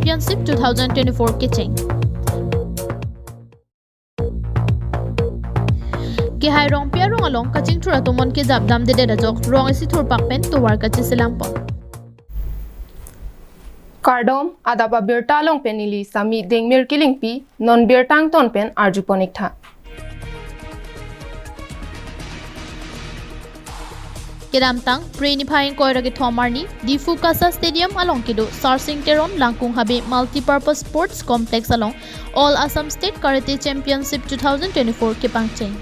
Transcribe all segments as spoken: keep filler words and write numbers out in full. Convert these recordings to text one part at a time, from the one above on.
Championship two thousand twenty-four kecheng. Kehai Rongpi arong along kachingthur atum mon kejapdamdedet ajok rong isi thurpak pen tovar kacheselam pon. Kardom, adap abirta along pen neli Sami Dengmir Kilingpi, non birta angton pen arjupon iktha. Kedamtang, Phre niphai ingkoi ra kethom arni, Diphu Kasa Stadium along kedo Sarsing Teron Langkung Habe Multipurpose Sports Complex along All Assam State Karate Championship two thousand twenty-four kepangcheng.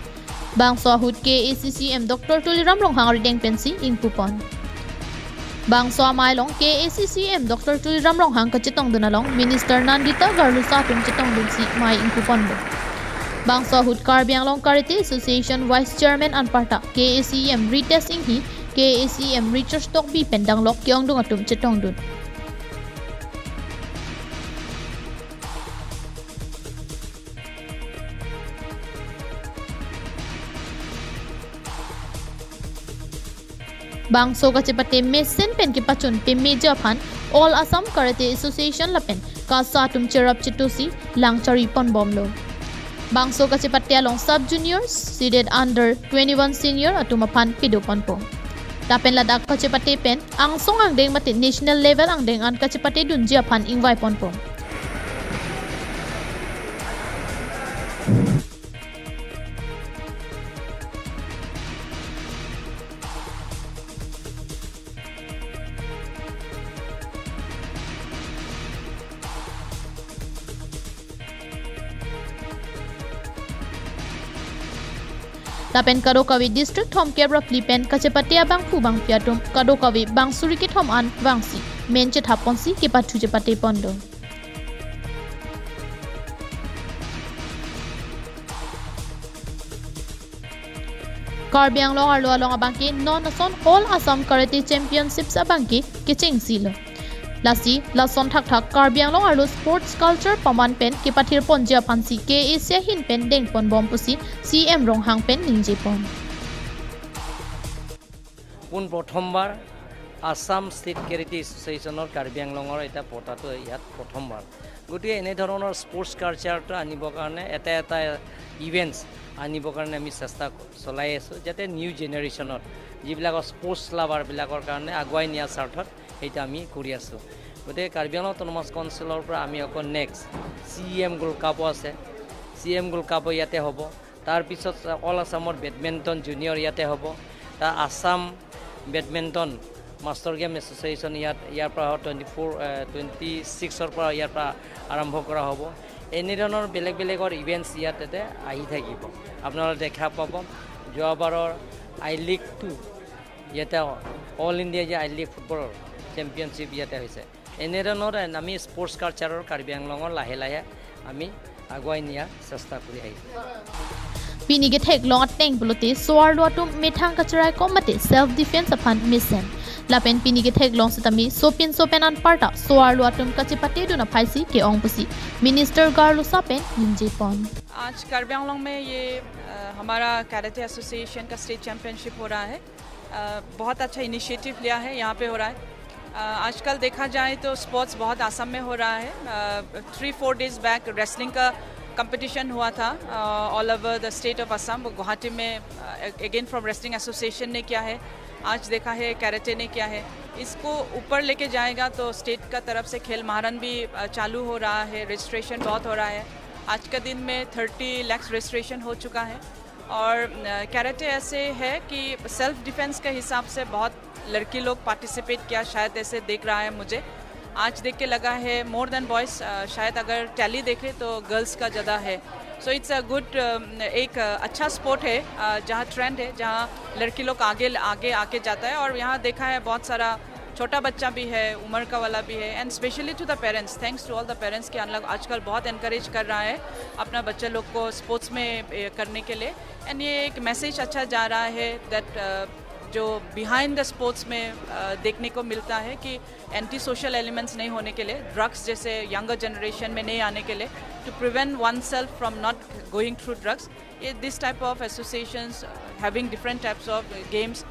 Bangso ahut K A A C C M Doctor Tuliram Ronghang arideng pensi ingpupon. Bangso amei along K A A C C M Doctor Tuliram Ronghang kachetongdun along Minister Nandita Garlosa atum chetongdunsi mei ingpuponlo. Bangso ahut Karbi Anglong Karate Association Vice Chairman anparta K A A C M Ritesh Enghi, K A A C M Richard Tokbi pen danglok ke-ongdung atum chetongdun. Bangso kachepate mesen pen kepachun pemeji aphan All Assam Karate Association lapen KASA atum cherap chetusi lang chariponbomlo. Bangso kachepate along sub juniors, seeded under twenty-one senior atum aphan pidoponpo. Lapen ladak kachepate pen angsong angdeng mate national level angdeng an kachepatedunji aphan ingvaiponpo. Lapen kadokave district thomkep ra phli pen kachepate abangphu bangphi atum kadokave bang suri kethom an vangsi men chethaponsi kepathu chepateponlo. Karbi Anglong arlo along abangke non ason All Assam Karate Championships abangke kechengsilo. Lasi, lason thakthak Karbi Anglong arlo sports culture paman pen kepathirponji aphansi K A A C ahin pen dengponbom pusi C M Ronghang pen ningjepon. পোন প্ৰথমবাৰ আছাম ষ্টেট কেৰেটে এছ'চিয়েশ্যনৰ কাৰ্বি আংলঙৰ এটা পতাটো ইয়াত প্ৰথমবাৰ। গতিকে এনেধৰণৰ স্পৰ্টছ কালচাৰটো আনিবৰ কাৰণে এটা এটা ইভেণ্টছ আনিবৰ কাৰণে আমি চেষ্টা চলাই আছোঁ, যাতে নিউ জেনেৰেশ্যনত যিবিলাকৰ স্পৰ্টছ লাভাৰবিলাকৰ কাৰণে আগুৱাই নিয়াৰ স্বাৰ্থত সেইটো আমি কৰি আছোঁ। গতিকে কাৰ্বি আংলং অট'নমাছ কাউন্সিলৰ পৰা আমি আকৌ নেক্সট চি এম গ'ল্ড কাপো আছে, চি এম গ'ল্ড কাপো ইয়াতে হ'ব। তাৰপিছত অল আছামৰ বেডমিণ্টন জুনিয়ৰ ইয়াতে হ'ব। তাৰ Assam badminton master game association ইয়াত, ইয়াৰ পৰা টুৱেণ্টি ফ'ৰ, টুৱেণ্টি ছিক্সৰ পৰা ইয়াৰ পৰা আৰম্ভ কৰা হ'ব। এনেধৰণৰ বেলেগ বেলেগৰ ইভেণ্টছ ইয়াত ইয়াতে আহি থাকিব। আপোনালোকে দেখা পাব, যোৱাবাৰৰ আই লিগ টু ইয়াতে অল ইণ্ডিয়া যে আই লিগ ফুটবলৰ চেম্পিয়নশ্বিপ ইয়াতে হৈছে। এনেধৰণৰ আমি স্পৰ্টছ কালচাৰৰ কাৰ্বি আংলঙৰ লাহে লাহে আমি আগুৱাই নিয়াৰ চেষ্টা কৰি আহিছোঁ। Pini ketheklong ateng pulote so-arlo atum methang kacheraikok mate self defense aphan mesen. Lapen pini ketheklong setame sopinso pen anparta so-arlo atum kachepatedun aphaisi ke-ong pusi Minister Garlosa pen ningjepon. आज कार्बी आंगलोंग में ये, अ, हमारा कैरेटे एसोसिएशन का state championship हो रहा है। अ, बहुत अच्छा इनिशिएटिव लिया है, यहाँ पे हो रहा है। अ, आजकल देखा जाए तो स्पोर्ट्स बहुत आसाम में हो रहा है। Three four days back wrestling का कंपटीशन हुआ था all over the state of Assam, वो गुवाहाटी में, अगेन फ्रॉम रेसलिंग एसोसिएशन ने किया है। आज देखा है कैरेटे ने किया है। इसको ऊपर लेके जाएगा तो स्टेट का तरफ से खेल महारन भी, अ, चालू हो रहा है, रजिस्ट्रेशन बहुत हो रहा है। आज का दिन में थर्टी लैक्स रजिस्ट्रेशन हो चुका है। और, अ, कैरेटे ऐसे है कि सेल्फ डिफेंस के हिसाब से बहुत लड़की लोग पार्टिसिपेट किया, शायद ऐसे देख रहा है मुझे। आज देख के लगा है मोर देन बॉयज, अ, शायद अगर टैली देखें तो गर्ल्स का ज़्यादा है। सो इट्स अ गुड, एक, अ, अच्छा स्पोर्ट है, अ, जहाँ ट्रेंड है, जहाँ लड़की लोग आगे, आगे आके जाता है। और यहाँ देखा है बहुत सारा छोटा बच्चा भी है, उम्र का वाला भी है, and specially to the parents, thanks to all the parents कि हम लोग आजकल बहुत एनकरेज कर रहा है अपना बच्चे लोग को स्पोर्ट्स में, ए, करने के लिए। एंड ये एक मैसेज अच्छा जा रहा है दैट, अ, जो बिहाइंड द स्पोर्ट्स में, अ, देखने को मिलता है कि एंटी सोशल एलिमेंट्स नहीं होने के लिए, ड्रग्स जैसे यंगर जनरेशन में नहीं आने के लिए, to prevent oneself from not going through drugs, ये, this type of associations, having different types of games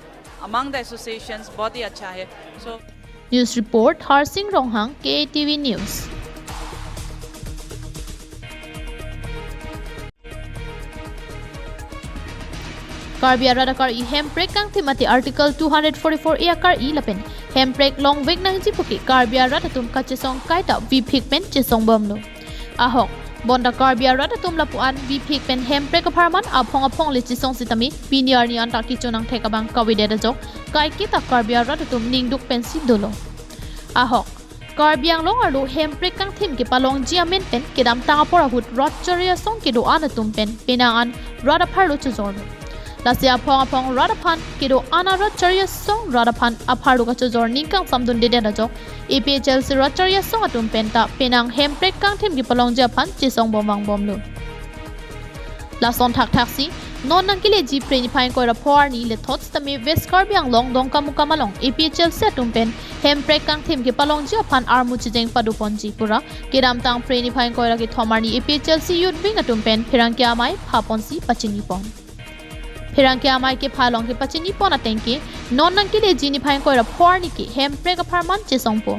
among the associations बहुत ही अच्छा है। So News report, Harsing Ronghang, K A T V News. Karbi arat akar-i hemprek kangthim mate Article two hundred forty-four A akar-i lapen hemprek longvek nangji puke Karbi arat atum kachesong kaita vipik pen chesong bomlo. Ahok, bonta Karbi arat atum lapu-an vipik pen hemprek apharman aphong aphong le chesong sitame pini arni anta kechonang thek abang kavedet ajok kaiketa Karbi arat atum ningduk pensi dolo. Ahok, Karbi Anglong arlo hemprek kangthim kepalongji amen pen kedamtang apor ahut rat chari asong kedo-an atum pen penang an rat apharlo chojorlo. Lasi aphong aphong rat aphan kedo-an arat chari asong rat aphan apharlo kachojor ning kangsam dundedet ajok A P H L C rat chari asong atum penta penang hemprek kangthim kepalongji aphan chesong bom vangbomlo. Lason thakthaksi non nangkeleji Phre niphai ingkoi ra pho arni le thot sitame West Karbi Anglong Dongkamukam along A P H L C atum pen hemprek kangthim kepalongji aphan armu chejeng padoponji pura kedamtang Phre niphai ingkoi ra kethom arni A P H L C Youth Wing atum pen pherangke amei phaponsi pachinipon. Pherangke amei kepha along kepachinipon atengke non nangkeleji niphai ingkoi ra pho arni ke hemprek apharman chesongpo.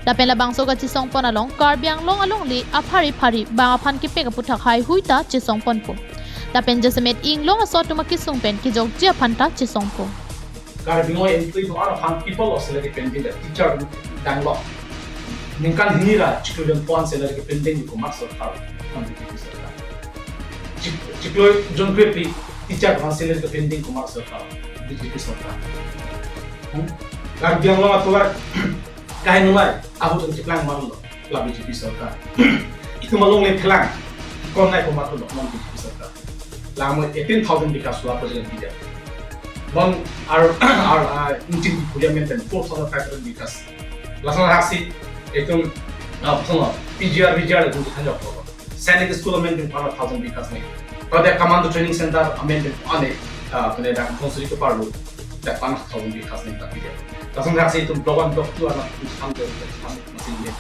Lapen labangso kachesongpon along Karbi Anglong alongle aphari phari bang aphan kepek aputhak haihui ta chesongponpo. Lapen jasemet inglong aso atum akesung pen kejokji aphan ta chesongpo. Karbi Anglong entry do-an aphan people of salary pending the teacher danglo. Ningkan hini ra chiklo jon pho an salary ke pending ko mat sorkar, non B J P sorkar. Chik-, chiklo jon kre phli teacher aphan salary ke pending ko mat sorkar, B J P sorkar. Hmm? Karbi Anglong atovar kaheno mai, ahut chiklang marlo, la B J P sorkar. Itum alongle phelang, kon nai ko matlo, non B J P sorkar. Lamo eighteen thousand bikas la ko jeng tidak. Non ar, ar, ar, inching di pulia maintain four thousand five hundred bikas. Lason haksi, itum, ah, sono, P G R, V G R, itum di hanjok lo. Sainik school amen pen pano thousand bikas ni. Pada commando training center amen pen ane, ah, pene dak Dhonsiri ke parlo, dak pano thousand bikas ni tapi dia. Lason haksi itum block one, block two anak itum sampai, sampai masih dia.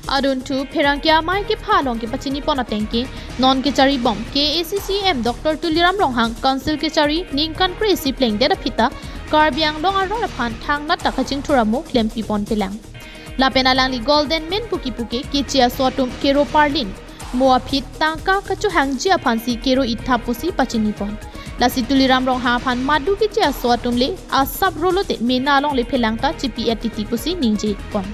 Adunthu pherangke amei kepha along kepachinipon atengke non kecharibom K A A C C M Doctor Tuliram Ronghang Council kechari ningkan kre-isi plengdet aphi ta Karbi Anglong arat aphan thangnat ta kachingthur amo klempipon pelang. Lapen alangli Golden Men puki puke keche aso atum kero parlin mo aphi tangka kachohangji aphansi kero-i thap pusi pachinipon. Lasi Tuliram Ronghang aphan madu keche aso atum le asap rolo te mena alongle phelang ta chipi-et titi pusi ningjepon.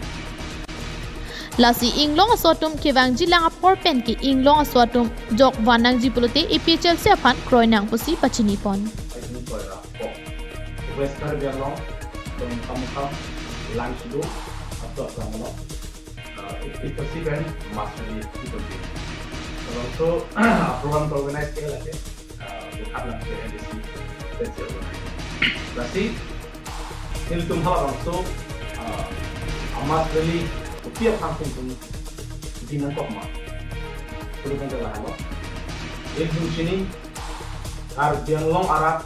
Lasi inglong aso atum kevangji lang apor pen ke inglong aso atum jok van nangji pulote A P H L C aphan kroi nang pusi pachinipon. West Karbi Anglong, Dongkamukam, Langsudu, Ato Asam along, uh, fifty percent pen mass rally. Also, program organize ke lagi, uh, bukan langsung N D C, N D C organize. Lasi, nelitum halabangso, ah, mass rally, kopi aphan tum tum dinang kokma. Puluh kan telah halo. Nelitum chini, Karbi Anglong arat,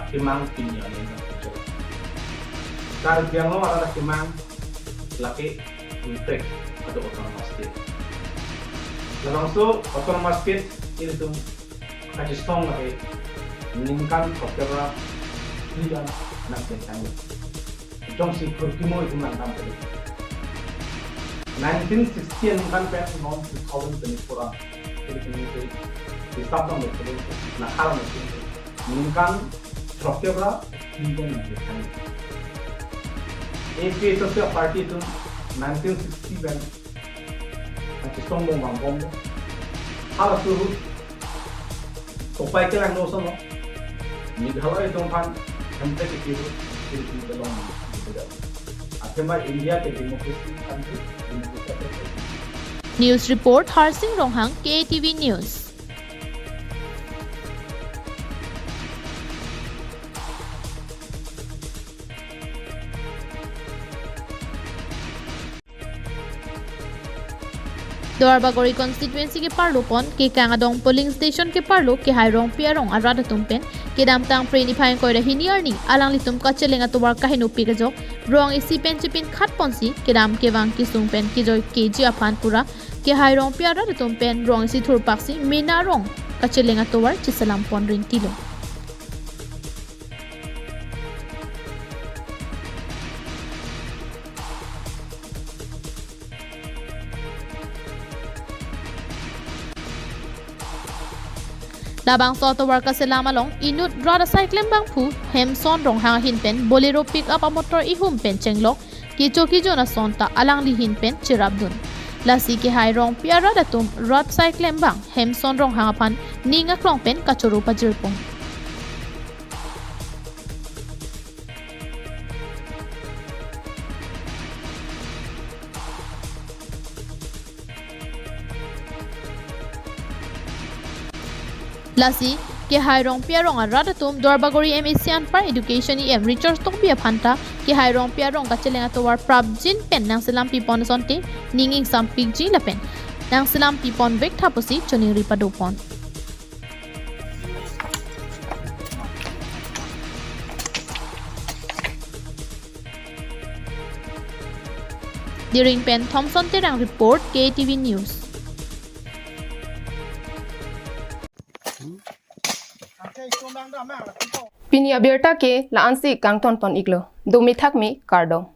akemang pini aning kan. Karbi Anglong arat akemang, lake, hemprek, atau autonomous state. Labangso autonomous state, nelitum kachesong lake ningkan throkkep ra phli an nangketang. Jongsi khurkimo itum nangdam pele. Nineteen sixty aningkan pen non two thousand twenty-four an. Jadi kini ke hisab nang pele, na haram pele. Ningkan throkkep ra phli an nangketang. A P H L C party itum nineteen sixty pen kachesong bom vangbom. Hala suruh topai kelang no sono. Meghalaya atum aphan hemprek kipi ru, kipi ru belong. Athema India ke democracy country, democracy country. News report, Harsing Ronghang, K A T V News. Duarbagori constituency keparlo pon Kekang Adong polling station keparlo Kehai Rongpi arong arat atum pen kedamtang Phre niphai ingkoi ra hini arni alanglitum kacheleng atovar kaheno pik ajok rong isi pen chipin khat ponsi kedam kevang kesung pen kejoi keji aphan pura Kehai Rongpi arat atum pen rong isi thurpaksi mena arong kacheleng atovar cheselam pon rintilo. Labangso atovar kaselam along inut rat asai klembangphu Hemson Ronghang ahin pen Bolero pickup amotor ihum pen chenglok kecho kejun ason ta alangli ahin pen cherapdun. Lasi kehai Rongpi arat atum rat asai klembang Hemson Ronghang aphan ning aklong pen kachoro pajirpon. Lasi kehai Rongpi arong arat atum Duarbagori M A C anpar Education E M Richard Tokbi aphan ta kehai Rongpi arong kacheleng atovar prapjin pen nangselam pipon asonte ning ingsam pikji lapen nangselam pipon vek tha pusi choningri padopon. Diring pen Thompson Terang report, K T V News. Pini abirta ke la-ansi kangton pon iklo. Dumi thakmi kardom.